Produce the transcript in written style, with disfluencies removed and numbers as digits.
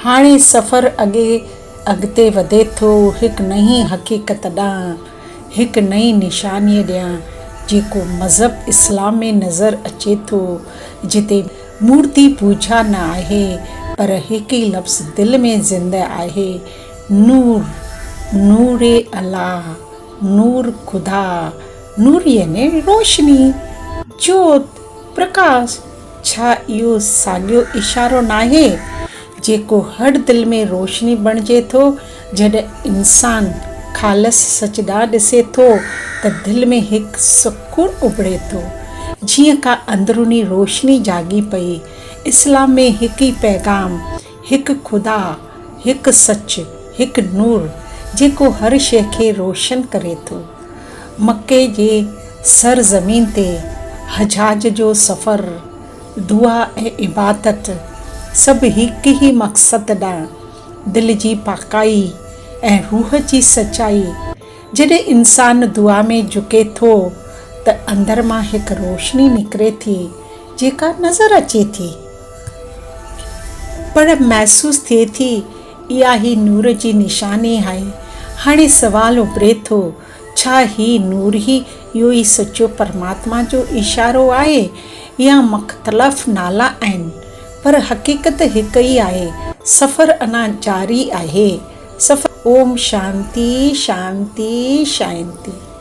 هاڻي سفر اڳي اڳتي وڌي ٿو هڪ نئين حقيقت ڏانهن، هڪ نئين نشانيء ڏانهن، جيڪو مذهب اسلام ۾ نظر اچي ٿو، جتي مورتي پوڄا نه آهي، پر هڪ ئي لفظ دل ۾ زنده آهي، نور، نور الله، نور خدا، نور يعني روشني، جوت، پرڪاش. ڇا اهو ساڳيو اشارو ناهي، جيڪو هر دل ۾ روشني بڻجي ٿو؟ جڏهن انسان خالص سچ ڏانهن ڏسي ٿو ته دل ۾ هڪ سڪون اڀري ٿو، جيئن ڪا اندروني روشني جاڳي پئي. اسلام ۾ هڪ ئي پيغام، هڪ خدا، هڪ سچ، هڪ نور، جيڪو هر شيء کي روشن ڪري ٿو. مڪي جي سرزمين تي حجاج جو سفر، دعا ۽ عبادت سڀ هڪ ئي مقصد ڏانهن، دل جي پاڪائي ۽ روح جي سچائي. جڏهن انسان دعا ۾ جهڪي ٿو ته اندر مان هڪ روشني نڪري ٿي، جيڪا نظر اچي ٿي. پر محسوس ٿئي ٿي. اها ئي نور جي نشاني آهي. هاڻي سوال اڀري ٿو، ڇا هي نور ئي اهو ئي سچو پرماتما جو اشارو آهي يا مختلف نالا آهن؟ پر حقيقت هڪ ئي آهي. سفر اڃا جاري آهي. سفر. اوم شانتي شانتي شانتي.